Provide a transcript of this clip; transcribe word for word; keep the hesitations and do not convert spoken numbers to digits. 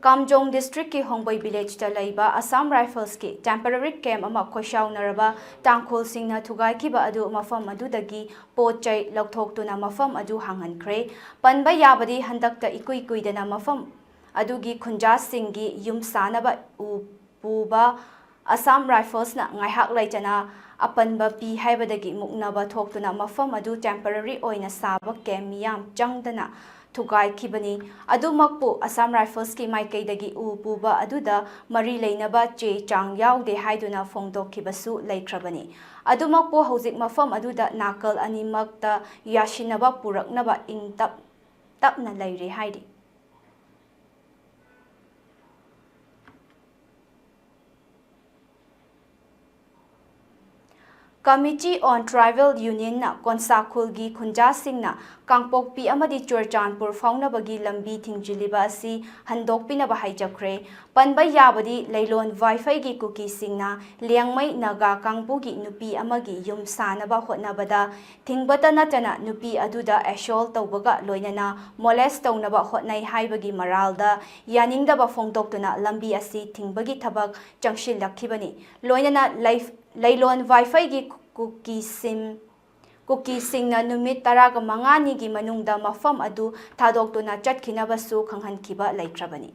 ꯀꯥꯝꯖꯣꯡ ꯗꯤꯁꯇ꯭ꯔꯤꯛꯀꯤ ꯍꯣꯡꯕꯩ ꯚꯤꯂꯦꯖꯇ ꯂꯩꯕ Assam ꯔꯥꯏꯐꯜꯁꯀꯤ temporary camp ꯑꯃ ꯈꯣꯏꯁꯥꯎꯅꯔꯕ ꯇꯥꯡꯈꯨꯜꯁꯤꯡꯅ ꯊꯨꯒꯥꯏꯈꯤꯕ ꯑꯗꯨ ꯃꯐꯝ ꯑꯗꯨꯗꯒꯤ ꯄꯣꯠ ꯆꯩ ꯂꯧꯊꯣꯛꯇꯨꯅ ꯃꯐꯝ ꯑꯗꯨ ꯍꯥꯡꯍꯟꯈ꯭ꯔꯦ꯫ ꯄꯟꯕ ꯌꯥꯕꯗꯤ ꯍꯟꯗꯛꯇ ꯏꯀꯨꯏ ꯀꯨꯏꯗꯅ ꯃꯐꯝ ꯑꯗꯨꯒꯤ ꯈꯨꯟꯖꯥꯁꯤꯡꯒꯤ ꯌꯨꯝ ꯁꯥꯅꯕ ꯎ ꯄꯨꯕ ꯑꯁꯥꯝ ꯔꯥꯏꯐꯜꯁꯅ ꯉꯥꯏꯍꯥꯛ ꯂꯩꯇꯅ ꯑꯄꯟꯕ ꯄꯤ ꯍꯥꯏꯕꯗꯒꯤ ꯃꯨꯛꯅꯕ ꯊꯣꯛꯇꯨꯅ ꯃꯐꯝ ꯑꯗꯨ ꯇꯦꯝꯄꯔꯔꯤ ꯑꯣꯏꯅ ꯁꯥꯕ ꯀꯦꯝꯞ ꯃꯤꯌꯥꯝ ꯆꯪꯗꯅ ꯊꯨꯒꯥꯏꯈꯤꯕꯅꯤ꯫ ꯑꯗꯨꯃꯛꯄꯨ ꯑꯁꯥꯝ ꯔꯥꯏꯐꯜꯁꯀꯤ ꯃꯥꯏꯀꯩꯗꯒꯤ ꯎ ꯄꯨꯕ ꯑꯗꯨꯗ ꯃꯔꯤ ꯂꯩꯅꯕ ꯆꯦ ꯆꯥꯡ ꯌꯥꯎꯗꯦ ꯍꯥꯏꯗꯨꯅ ꯐꯣꯡꯗꯣꯛꯈꯤꯕꯁꯨ ꯂꯩꯈ꯭ꯔꯕꯅꯤ꯫ ꯑꯗꯨꯃꯛꯄꯨ ꯍꯧꯖꯤꯛ ꯃꯐꯝ ꯑꯗꯨꯗ ꯅꯥꯀꯜ ꯑꯅꯤꯃꯛꯇ ꯌꯥꯁꯤꯟꯅꯕ ꯄꯨꯔꯛꯅꯕ ꯏꯪ ꯇꯞ-, ꯇꯞꯅ ꯂꯩꯔꯤ ꯍꯥꯏꯔꯤ꯫ Committee on Tribal Unionꯅ ꯀꯣꯟꯁꯥ ꯈꯨꯜꯒꯤ ꯈꯨꯟꯖꯥꯁꯤꯡꯅ ꯀꯥꯡꯄꯣꯛꯄꯤ ꯑꯃꯗꯤ ꯆꯨꯔꯆꯥꯟꯄꯨꯔ ꯐꯥꯎꯅꯕꯒꯤ ꯂꯝꯕꯤ ꯊꯤꯡꯖꯤꯜꯂꯤꯕ ꯑꯁꯤ ꯍꯟꯗꯣꯛꯄꯤꯅꯕ ꯍꯥꯏꯖꯈ꯭ꯔꯦ꯫ ꯄꯟꯕ ꯌꯥꯕꯗꯤ ꯂꯩꯂꯣꯟ ꯋꯥꯏꯐꯩꯒꯤ ꯀꯨꯀꯤꯁꯤꯡꯅ ꯂꯤꯌꯥꯡꯃꯩ ꯅꯥꯒꯥ ꯀꯥꯡꯕꯨꯒꯤ ꯅꯨꯄꯤ ꯑꯃꯒꯤ ꯌꯨꯝ ꯁꯥꯅꯕ ꯍꯣꯠꯅꯕꯗ ꯊꯤꯡꯕꯇ ꯅꯠꯇꯅ ꯅꯨꯄꯤ ꯑꯗꯨꯗ assault ꯇꯧꯕꯒ ꯂꯣꯏꯅꯅ molest ꯇꯧꯅꯕ ꯍꯣꯠꯅꯩ ꯍꯥꯏꯕꯒꯤ ꯃꯔꯥꯜꯗ ꯌꯥꯅꯤꯡꯗꯕ ꯐꯣꯡꯗꯣꯛꯇꯨꯅ ꯂꯝꯕꯤ ꯑꯁꯤ ꯊꯤꯡꯕꯒꯤ ꯊꯕꯛ ꯆꯪꯁꯤꯜꯂꯛꯈꯤꯕꯅꯤ꯫ ꯂꯣꯏꯅꯅ ꯂꯩ-, ꯂꯩꯂꯣꯟ ꯋꯥꯏꯐꯩꯒꯤ ꯀꯨꯀꯤꯁꯤꯡ, ꯀꯨꯀꯤꯁꯤꯡꯅ ꯅꯨꯃꯤꯠ ꯇꯔꯥꯒ ꯃꯉꯥꯅꯤꯒꯤ ꯃꯅꯨꯡꯗ ꯃꯐꯝ ꯑꯗꯨ ꯊꯥꯗꯣꯛꯇꯨꯅ ꯆꯠꯈꯤꯅꯕꯁꯨ ꯈꯪꯍꯟꯈꯤꯕ ꯂꯩꯈ꯭ꯔꯕꯅꯤ꯫